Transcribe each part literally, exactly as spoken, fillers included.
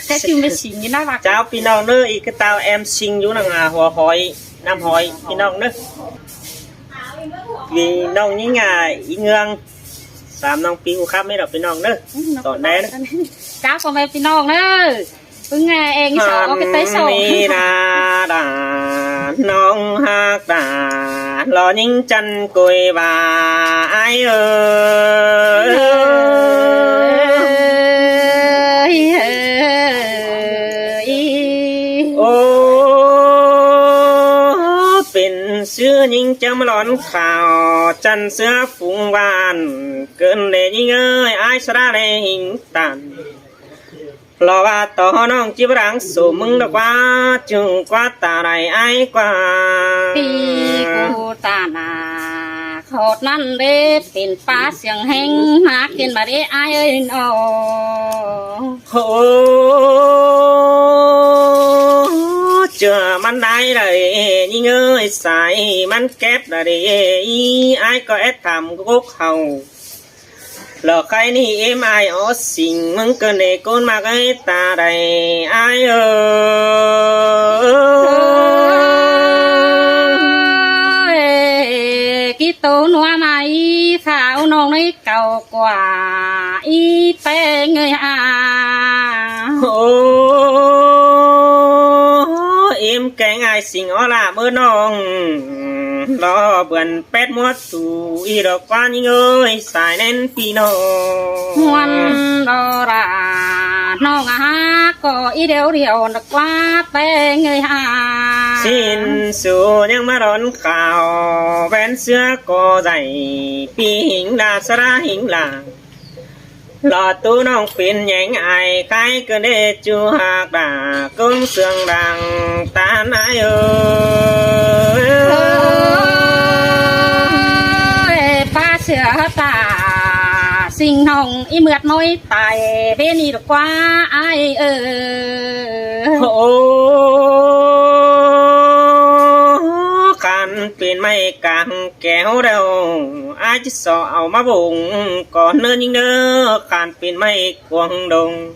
Té chứ mẹ sính như nó bác. Chào pi ꞌnọng ꞌnớ, ꞌí ꞌcứ tao em sính dú nẳng, à, hua hói, ꞌnặm hói pi ꞌnọng ꞌnớ. Pi ꞌnọng ꞌnhính, à, ꞌí ꞌngướng sam ꞌnọng pi ꞌhụ khắp mết ꞌlẹo pi ꞌnọng ꞌnớ. Tỏn đen. Chào pi ꞌnọng ꞌnớ. ꞌPứng, à, eng sáo ꞌcọ cái té sáo. Hăn ꞌnị đa đa, ꞌnọng ꞌhặc đa, lo ꞌnhính chăn côi ꞌva ải ơi. Ôi, ôi, pên ꞌsứ ꞌnhính chăm lón khảo, chăn ꞌsứa phung ꞌvan, cơn đe ꞌnhính ơi, ải sá đa đe ꞌhính tản. Lo ꞌva tó ꞌnọng ꞌchí ꞌváng sổ ꞌmứng đa ꞌquá, ꞌchư ꞌquá ta đảy ải ꞌquá. Pi ꞌcứ ta nả, khót ꞌnặn đé pên ꞌpá siêng ꞌhéng, ꞌmá kiên ꞌva đé ải ơi ꞌnọ. Hô, ꞌchưa ꞌmắn đảy đảy, ꞌnhính ơi, sai ꞌmắn kép đảy, ải ꞌcọ ét tham cốc hảư. Lo khay ꞌnị ꞌếm ải ók sính ꞌmứng cơn đe ꞌcốn ꞌmặc ới ta đảy ải ơi. Ôi, kí tô ꞌnua ꞌmá ꞌí kháo ꞌnọng ꞌnị cáu ꞌquá ꞌí ꞌpéng ơi a. Ôi, ꞌếm kéng ải sính ók ꞌlạ ꞌmớ ꞌnọng. Lo bươn pét muốt su ꞌí ꞌlẹo ꞌquá ꞌnhính ơi, sai ꞌnén pi ꞌnọng. Muôn lo đa ꞌnọng a ꞌcọ ꞌí điêu điêu ꞌnớ ꞌquá ꞌpéng ơi a. Sính su ꞌnhắng ꞌmá lón khảo, ꞌvén ꞌsứa ꞌcọ dảy, pi ꞌhính đa sá đa ꞌhính lả. Lo tu ꞌnọng pên ꞌnhắng ải, khay cơn đe ꞌchu ꞌhặc đa, ꞌcốn siêng đang tản ải ơi. Ôi, ꞌpá ꞌsứa ta sính ꞌnọng ꞌí ꞌmượt ꞌmới tai, ꞌvến ꞌnị ꞌlẹo ꞌquá ải ơi. Hô, khăn pên ꞌmạy cang kéo đeo, ải ꞌchí so au ꞌmá bông, ꞌcọ ꞌnớ ꞌnhính ꞌnớ, khăn pên ꞌmạy cuông đông.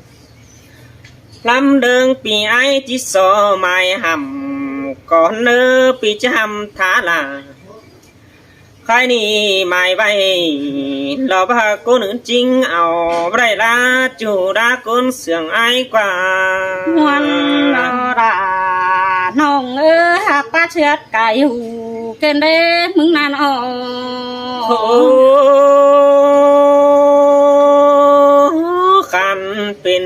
Lắm đơng pi ải ꞌchí so mai hẳm, ꞌcọ ꞌnớ pi ꞌchí hẳm thả lả. Khay ꞌnị mai ꞌvạy, lo ꞌva ꞌcốn ứn ꞌchính au, ꞌva đảy ꞌlạ ꞌchu đa ꞌcốn siêng ải ꞌquá. Muôn lo đa ꞌnọng ơi, ꞌpá ꞌsứa cai hủ, cơn đe ꞌmứng ꞌnặn o. Hô, khăn pên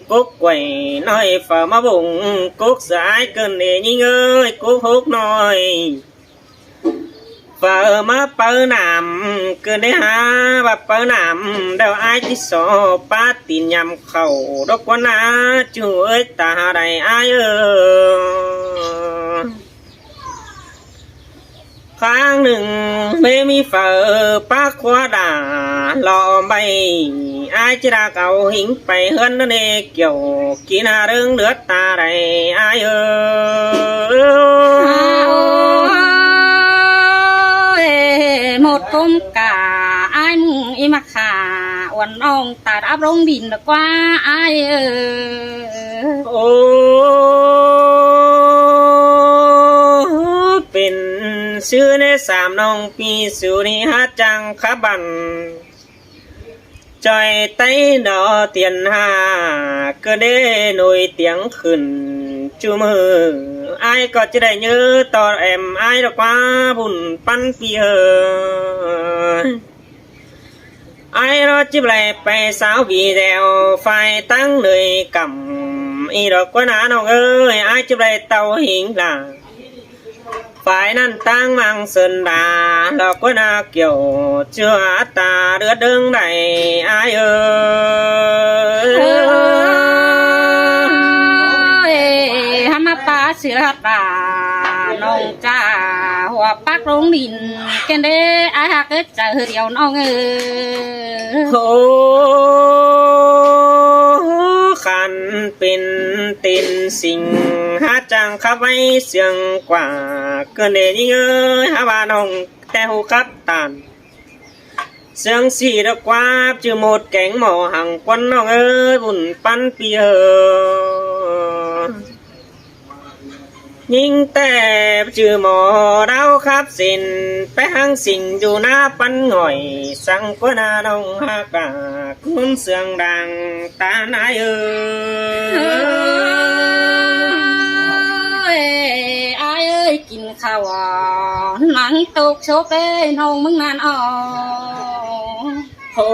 cốc quảy ꞌnọi, phaư ꞌmá bông cốc ꞌsứa ải cơn đe ꞌnhính ơi, cốc hốc ꞌnọi. Phaư ꞌmá páư nảm, cơn đe hák ꞌva páư nảm, đeo ải ꞌchí so ꞌpá tin nhăm khảu, đốc ꞌquá ꞌná ꞌchu ới ta đảy ải ơi. Kháng ꞌnưng ꞌmí ꞌmí phaư ꞌpá ꞌquá đa lo ꞌvạy, ải ꞌchí đa au ꞌhính pay ꞌhướn ꞌnớ ꞌnê, kiẻo kin ha ꞌlớng ꞌlứa ta đảy ải ơi. Ôi, một hôm cả ai mùng im mặc khả uốn ong ta đáp rống đìn ꞌlẹo ꞌquá ải ơi. Ô, pên ꞌsứ ꞌnê sam ꞌnọng pi su ꞌnị hák chắng khắp bản. ꞌChoi ꞌTáy đó thiên hạ cứ để nổi tiếng khửn. ꞌChu ꞌmự ải ꞌcọ ꞌchí đảy ꞌnhớ ꞌto em ải ꞌlẹo ꞌquá bun ꞌpắn pi ơi. Ải ꞌló ꞌchí đảy pay sáo video phải táng nơi cắm. ꞌI ꞌlẹo ꞌquá ꞌná ꞌnọng ơi, ải ꞌchí đảy tau ꞌhính lả. Phải ꞌnặn táng mang sơn đà, ꞌlẹo ꞌquá ꞌná kiẻo ꞌchưa ta đứa đớng đảy ải ơi. Ôi, hăm ꞌmá ꞌpá ꞌsứa hák đa, ꞌnọng cha hua pác rống đìn, kén đế ải hák ết chaư điêu ꞌnọng ơi. Ô, khăn pên tin sính hák chắng khắp ꞌvạy siêng ꞌquá, cơn đe ꞌnhính ơi, hák ꞌva ꞌnọng ꞌtẹ ꞌhụ khắp tản. Siêng ꞌsị ꞌlẹo ꞌquá ꞌchư một kéng mỏ hăng ꞌquá ꞌnọng ơi, bun ꞌpắn pi ơi. ꞌNhính té ꞌchư ꞌmo đao khắp ꞌsịn, pék ꞌháng ꞌsịn dú ꞌná păn ngỏi, săng ꞌcốn ꞌna ꞌnọng ꞌhặc ꞌva ꞌcốn sương đang ꞌtan ải ơi. Ơi, ải ơi, kin khảu à, nắng tốc sốp ê ꞌnọng ꞌmứng ꞌnặn o. Hô,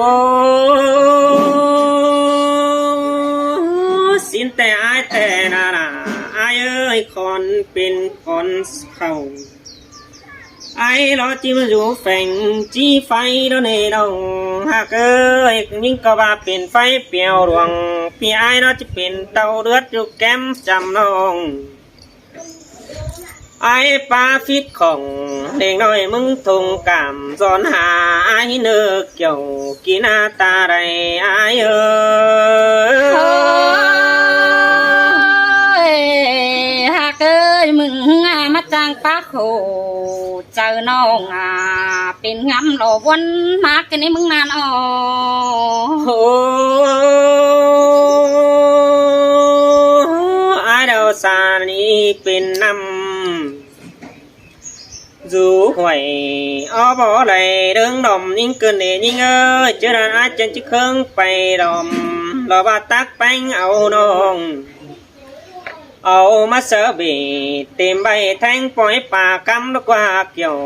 ꞌsịn té ải té ꞌna ꞌna, ải ơi, khỏn pên khỏn khảu. Ải lo ꞌchí ꞌmá dú pheng ꞌchí phay đó ꞌnị ꞌnọng ꞌhặc ơi, ꞌnhính ꞌcọ ꞌva pên phay pẻo luông, ꞌpi ải lo ꞌchí pên tảu ꞌlượt dú kem chăm ꞌnọng. Ải pá phít khỏng, ꞌlẹng ꞌnọi ꞌmứng thông cảm, dón ha ải ꞌnớ kiẻo kin ꞌna ta đảy ải ơi. Ơi, ꞌhặc ơi, ꞌmứng ꞌmá chắng pák khổ, chaư ꞌnọng à, pên ngắm lo ꞌbuôn ꞌmá kin ꞌnị ꞌmứng ꞌnặn o. Hô, ải đaư sa ꞌnị pên ꞌnặm dú huổi, ók báu đảy đớng đom ꞌnhính ꞌcứn ꞌnị ꞌnhính ơi, ꞌchớ ꞌnặn ải chắng ꞌchí ꞌkhớng pay đom, lo ꞌva tắc ꞌpéng au ꞌnọng. Au ꞌmá sáư bết têm ꞌvạy théng pói pá cắm lốc ꞌquá kiẻo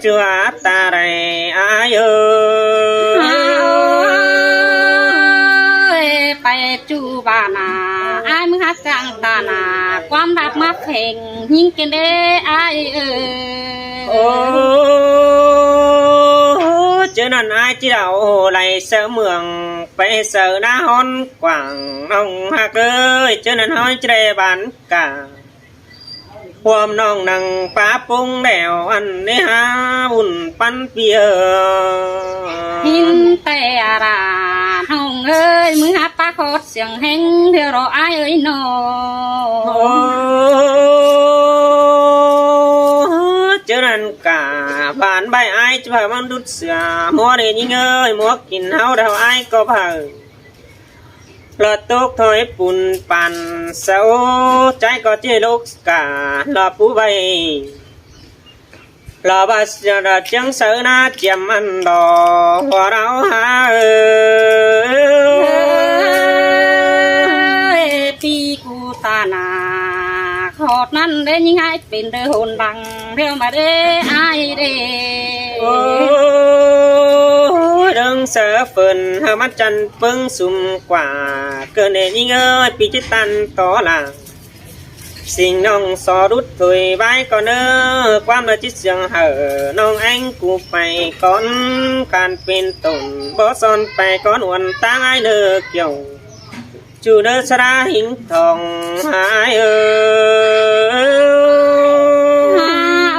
ꞌchưa ta đảy ải ơi. Ơi, pay ꞌchu bản à, ải ꞌmứng ꞌhặc chắng ta ꞌna, ꞌquám đắp ꞌmá pheng ꞌnhính kin đé ải ơi. Ô, ꞌchớ ꞌnặn ải ꞌchí đaư đảy sáư ꞌmướng, pay sáư ꞌná ꞌhón quảng ꞌnọng ꞌhặc ơi, ꞌchớ ꞌnặn ꞌhón ꞌchí đảy bản cả. Huôm ꞌnọng nẳng pá ꞌpứng đẻo ăn ꞌnị hả ꞌvụn păn ꞌpi ơi. ꞌHính té a ra ꞌnọng ơi, ꞌmứ hả pá khót siêng ꞌhéng ꞌlẹo ꞌro ải ơi ꞌnọ. Ô, ꞌchớ ꞌnặn cả bản ꞌvạy ải ꞌchí pha ꞌmắn đút sửa ꞌmứa ꞌnị ꞌnhính ơi, ꞌmứa kin ꞌháu đaư ải ꞌcọ pha. Lo tốc thôi pun păn sau, ꞌchái ꞌcọ ꞌchí lốc cả lo pú ꞌvạy. Lo ꞌva sia lo ꞌchương sáư ꞌná chiêm ăn lo hua đao hả ơi. Ơi, ꞌpi cu ta ꞌna, khót ꞌnặn đé ꞌnhính ải pên đơ hôn đăng ꞌlẹo ꞌmá đé ải đé. Ô, đơng sáư phơn hả ꞌmắn chăn ꞌpứng sum quả, ꞌcọ ꞌnị ꞌnhính ơi, ꞌpi ꞌchí ꞌtan tó lả. Siêng ꞌnọng so đút thôi ꞌvạy ꞌcọ ꞌnớ, ꞌquám đaư ꞌchí siêng hả ꞌnọng ꞌéng cu pay cón can pên tổn, báu son pay cón uôn ꞌtáng ải ꞌnớ kiẻo. Chu ꞌnớ sa đa ꞌhính thong ải ơi. Hả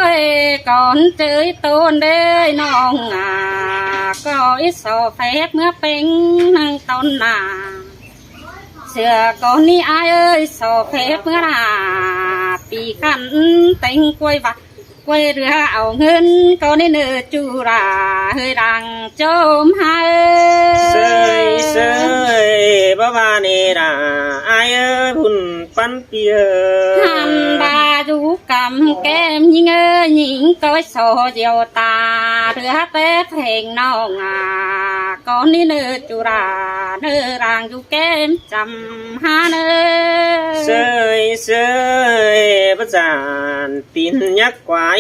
ơi, cón ꞌchới ꞌtốn đé ꞌnọng à, ꞌcọ ꞌí so phép ꞌmứa ꞌpéng ꞌnăng ꞌtốn ꞌna. Sửa cón ꞌnị ải ơi, so phép ꞌmứa ꞌna, ꞌpi khăn téng quay vặt quay rửa au ꞌngớn, cón ꞌnị ꞌnớ ꞌchu ra hơi đang chôm hả. Sơi sơi, báu ꞌva ꞌnị đa ải ơi, ꞌvụn păn ꞌpi ơi. Hăn đa dú căm kem ꞌnhính ơi, ꞌnhính ꞌcoi so ꞌdiu ta, rửa té pheng ꞌnọng à, cón ꞌnị ꞌnớ ꞌchu ra, ꞌnớ đang dú kem chăm hả ꞌnớ. Sơi sơi, báu dản tin nhắc quái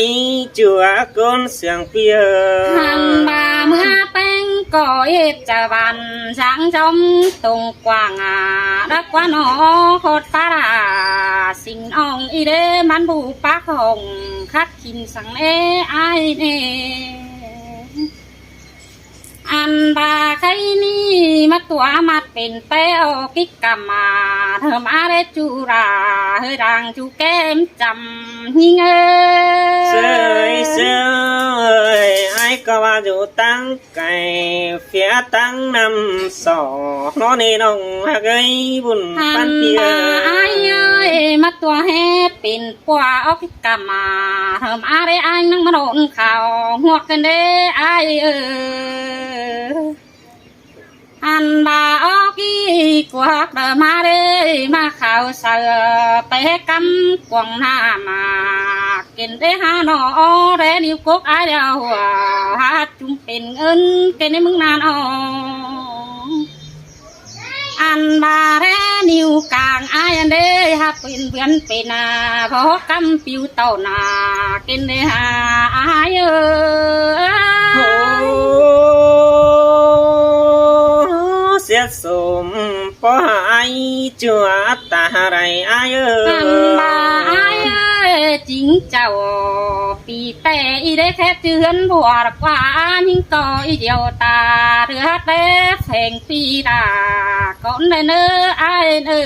chua cón siêng ꞌpi ơi. Hăn ꞌva ꞌmứa ꞌpéng ꞌcọ ꞌhịt ꞌchạ ꞌvan dáng chóm tông quảng à, đắc ꞌquá ꞌnọ khót pá đa, siêng ꞌnọng ꞌnị đé ꞌmắn bu pák hỏng, khắt kin săng é ải ꞌnị. Ăn ꞌva khay ꞌnị ꞌmá tua ꞌmặt pên ꞌpé ók kích căm à, thơm á đé ꞌchu ra, hơi đang dú kem chăm ꞌnhính ơi. Sơi sơi, ải ꞌcọ ꞌva dú ꞌtáng cai, phía ꞌtáng ꞌnặm so, ꞌnọ ꞌnị ꞌnọng ꞌhặc ơi, ꞌvụn păn ꞌpi ơi. Hăn ꞌva ải ơi, ꞌmá tua ꞌhế pên ꞌpua ók kích căm à, thơm á đé ải ꞌnăng ꞌmá đôn khảu ꞌnguốc ken đé ải ơi. Ăn ꞌva ók ꞌnị ꞌquạk đa ꞌmá đê ꞌmá khảu saư, pé ꞌcắm cuông ꞌnạ ꞌmá kin đê hả ꞌnọ, đê ꞌniu cốc ải đeo hua, hả ꞌchum pên ứn kin đê ꞌmứng ꞌnặn ꞌnọ. Ăn ꞌva đê ꞌniu cang ải ăn đê hả pên bươn pên ꞌnạ, bók ꞌcắm piu tảu ꞌnạ kin đê hả ải ới. Ôi, siết sôm ꞌpó ải ꞌchua ta ꞌhại ải ới. Ăn ꞌva ải ới, chính chảu ꞌpi ꞌtẹ ꞌnị đé khép ꞌchư ꞌhướn bua ꞌquá ꞌnhính ꞌcọ ꞌnị điêu ta, ꞌlứa té pheng ꞌpi đa cón đé ꞌnớ ải ới.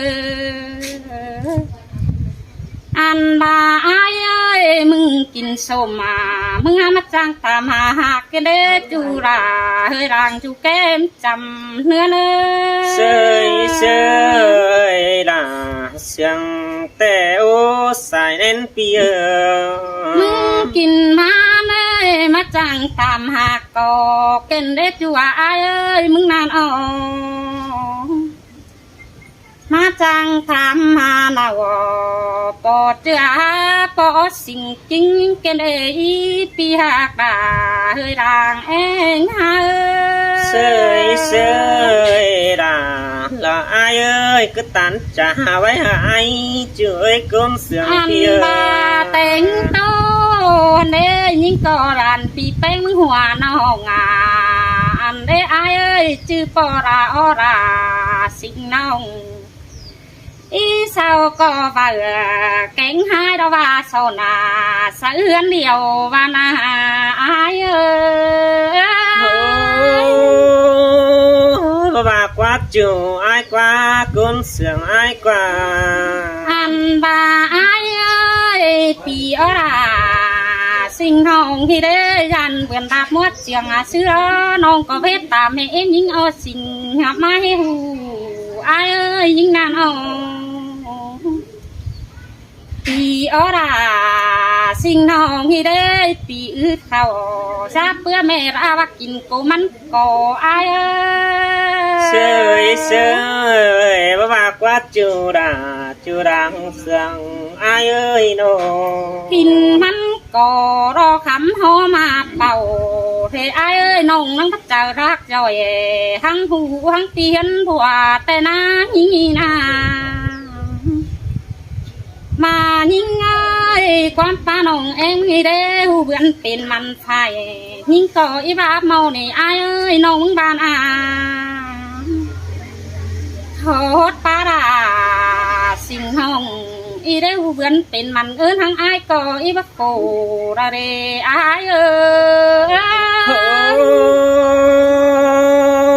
Ăn ꞌva ải ới, ꞌmứng kin sôm ꞌmá, ꞌmứng hả ꞌmá chắng tam hả ꞌhặc kin đê ꞌchu đa, ꞌhới đang ꞌchu kem chăm ꞌnứa ꞌnớ. ꞌSới ꞌsới đa siêng ꞌtẹ ꞌu sai ꞌnén ꞌpi ới. ꞌMứng kin ꞌmá ꞌnớ ꞌmá chắng tam hả ꞌcọ kin đê ꞌchu ải ới ꞌmứng ꞌnặn ꞌnọ. ꞌMá chắng tam hả ꞌnọ, ꞌpọ ꞌchưa ꞌpọ sính ꞌkính kin đê ꞌpi ꞌhặc đa ꞌhới đang ꞌeng hả ới. ꞌSới ꞌsới đa lỏ ải ới, cứ tán chả hả ꞌvạy hả ải ꞌchu ới ꞌcốn sương ꞌpi ới. Ăn ꞌva teng ꞌtố ăn đê ꞌnhính ꞌcọ đan ꞌpi ꞌpéng ꞌmứng hua ꞌnọng ꞌnạ, ăn đê ải ới ꞌchư ꞌpọ đa ó đa sính ꞌnọng. Í sau ꞌcọ ꞌva kéng ꞌhại đó ꞌva sau ꞌnạ, sa ươn điêu ꞌva ꞌnạ ải ới. Ôi, ꞌva ꞌquá ꞌchu ải ꞌquá, ꞌcốn sương ải ꞌquá. Ăn ꞌva ải ới, ꞌpi ó đa sính ꞌnọng ꞌnị đê dăn bươn báp muốt siêng ꞌsứ ꞌnọng ꞌcọ vết ta mẹ ꞌnhính ó sính hả ꞌmá ꞌhế ꞌhụ ải ới ꞌnhính ꞌnặn ꞌnọ. ꞌPi ó đa sính ꞌnọng ꞌnị đê, ꞌpi ứt khảu sáp ꞌpưa mẹ đa ꞌva kin ꞌcọ ꞌmắn ꞌcọ ải ới. ꞌSới ꞌsới, ꞌva ꞌva ꞌquá ꞌchu đa, ꞌchu đang sương ải ới ꞌnọ. Kin ꞌmắn ꞌcọ đo khắm ꞌhó ꞌmá pảu, ꞌhế ải ới ꞌnọng ꞌnăng bắt chaư rác doi, hăng ꞌhụ hăng tiên bua ꞌtẹ ꞌná ꞌnị ꞌnạ. ꞌMá ꞌnhính ới, ꞌquám ꞌpá ꞌnọng ꞌeng ꞌnị đê ꞌhụ bươn pên mẳn phải, ꞌnhính ꞌcọ í báp ꞌmá ꞌnị ải ới ꞌnọng ꞌmứng ban a. Khót ꞌpá đa sính ꞌnọng ꞌnị đê ꞌhụ bươn pên mẳn ứn hăng ải ꞌcọ í báp khổ đa đê ải ới.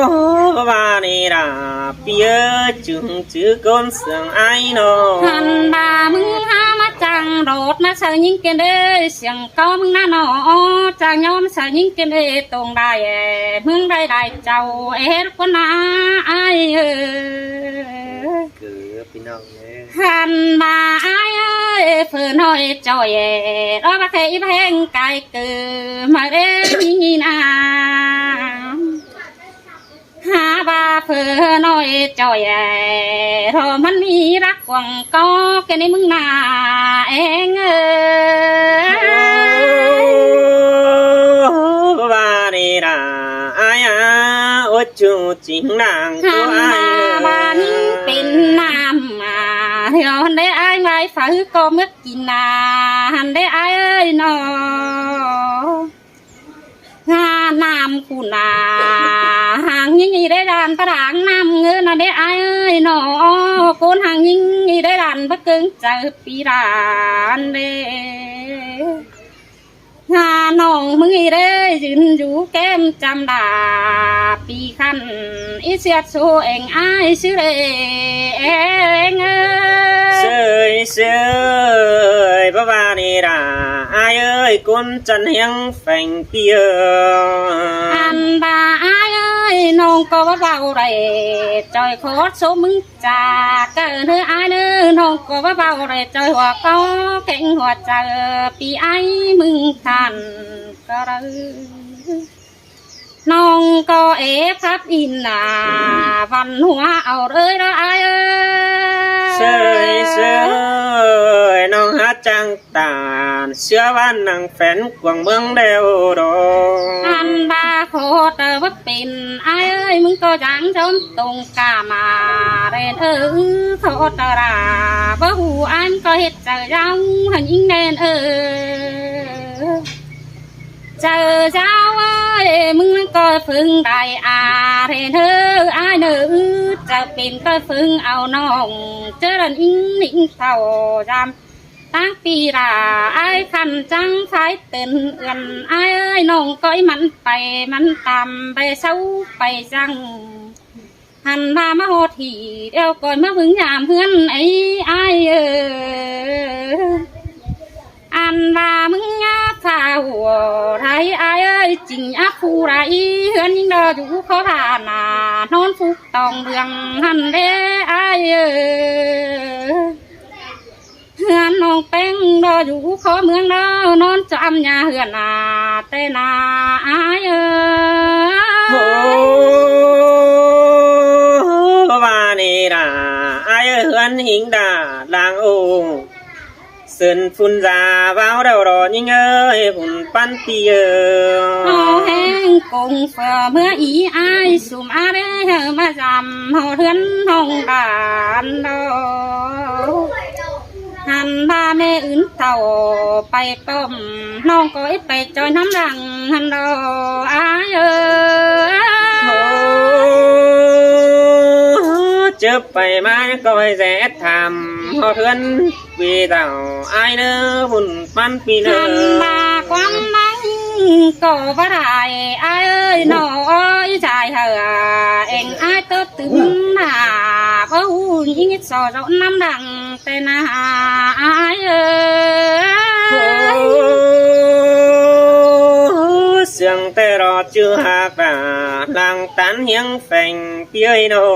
Ôi, ꞌva ꞌva ꞌnị đa ꞌpi ới, ꞌchu ꞌchư ꞌcốn sương ải ꞌnọ. Ăn ꞌva ꞌmứng hả ꞌmá chắng đốt ꞌmá saư ꞌnhính kin đê siêng ꞌcọ ꞌmứng ꞌnặn ꞌnọ, chắng ꞌnhóm saư ꞌnhính kin đê tông đai, ꞌmướng đai đai chảu ết ꞌcốn ꞌnạ ải ới. Cứ ꞌpi ꞌnọng ới. Ăn ꞌva ải ới, phơ ꞌnọi choi, đo bác khé í bác ꞌhéng cai cứ ꞌmá đê ꞌnị ꞌnạ. Hả ꞌva phơ ꞌnọi choi, ꞌhọ ꞌmắn ꞌmí rắc quăng ꞌcọ kin đê ꞌmứng ꞌnạ ꞌeng ới. Ôi, ꞌva ꞌva ꞌnị đa ải a, ôi ꞌchu chính đang ꞌcọ ải ới. Ăn ꞌva ꞌva ꞌnhính pên ꞌnặm ꞌmá, ꞌhướn đê ải ꞌvạy phaư ꞌcọ ꞌmứa kin ꞌnạ, ăn đê ải ới ꞌnọ. Hả ꞌnặm ꞌcốn ꞌnạ, hăng ꞌnhính ꞌnị đê đan ꞌpá đang ꞌnặm ꞌngớ ꞌnạ đê ải ới ꞌnọ. Ôi ꞌcốn hăng ꞌnhính ꞌnị đê đan ꞌpá ꞌcóng chaư ꞌpi đan đê. Hả ꞌnọng ꞌmứng ꞌnị đê dưn dú kem chăm đa ꞌpi khăn, í siết su ꞌeng ải ꞌsứ đê ꞌeng ới. ꞌSới ꞌsới, ꞌva ꞌva ꞌnị đa ải ới, ꞌcốn chăn ꞌhéng pheng ꞌpi ới. Ăn ꞌva ải ới, ꞌnọng ꞌcọ ꞌva ꞌvạu đảy choi khót sốm ꞌmứng chả ꞌcọ ꞌnớ ải ꞌnớ, ꞌnọng ꞌcọ ꞌva ꞌvạu đảy choi hua ꞌcọ kéng hua chaư ꞌpi ải ꞌmứng khăn ꞌcọ đaư. ꞌNọng ꞌcọ é khắp in nả văn hóa au ới đó ai ơi. Sơi sơi, ꞌnọng hák chang ꞌtan ꞌsứa ꞌván nẳng phén cuông ꞌmướng đeo đó. Ăn ba khó tơ bớt pên ai ơi, ꞌmứng ꞌcọ dáng chóm tông cả mà đen ơ khó tơ ra bớt hù ăn ꞌcọ hết chơ dáng hẳn ính đen ơ. Chơ dáng ơi, ꞌmứng ꞌcọ phứng đài à đen ơ ai nơ, chơ pên ꞌcọ phứng au ꞌnọng chơ đàn ính nính thảo dám. Táng pi ra ai khăn chăng phải tên ươn ai ơi, ꞌnọng ꞌcọ mẳn pay mẳn tam bay sau pay dăng. Hẳn ba ꞌmá ꞌhọt hỉ đeo ꞌcọ ꞌmá ꞌmứng nhảm ꞌhướn ai ai ơ. Ăn ba ꞌmứng nhá pha hùa đảy ai ơi, chính áp phu đảy ꞌhướn ính đó dú khó đà nả ꞌnón phúc tòng đường hẳn đế ai ơ. ꞌHướn ꞌnọng ꞌpéng đó dú khó ꞌmướng đó ꞌnón chăm nhà ꞌhướn à tê nả ai ơ. Hô, ꞌva ꞌnị đà ai ơi, ꞌhướn ính đà lang ô. Sưn phun da ꞌváo đầu đó ꞌnhính ơi, phun păn pi ơ. Hô heng công phở ꞌmứa í ai sum á đế hơ ꞌmá dăm hô ꞌhướn ꞌnọng đàn đó. Hẳn ba ꞌmẹ ứn thảo pay pom ꞌnọng ꞌcọ ít pay choi nắm đằng hẳn đó ai ơ. Hô, chớ pay ꞌmá ꞌcọ dễ tham hô ꞌhướn ꞌpi thảo ai nơ phun păn pi nơ. Hẳn ba quán nắng ꞌcọ bá đài ai ơi, ꞌnọng ơi dài hơ à, eng ai tớ tứm nả bá hù ꞌnhính ít so dọ nắm đằng tê nả ai ơ. Hô, siêng tê ro chứ hạc đà lang tán hiếng phèng pi ơi nô.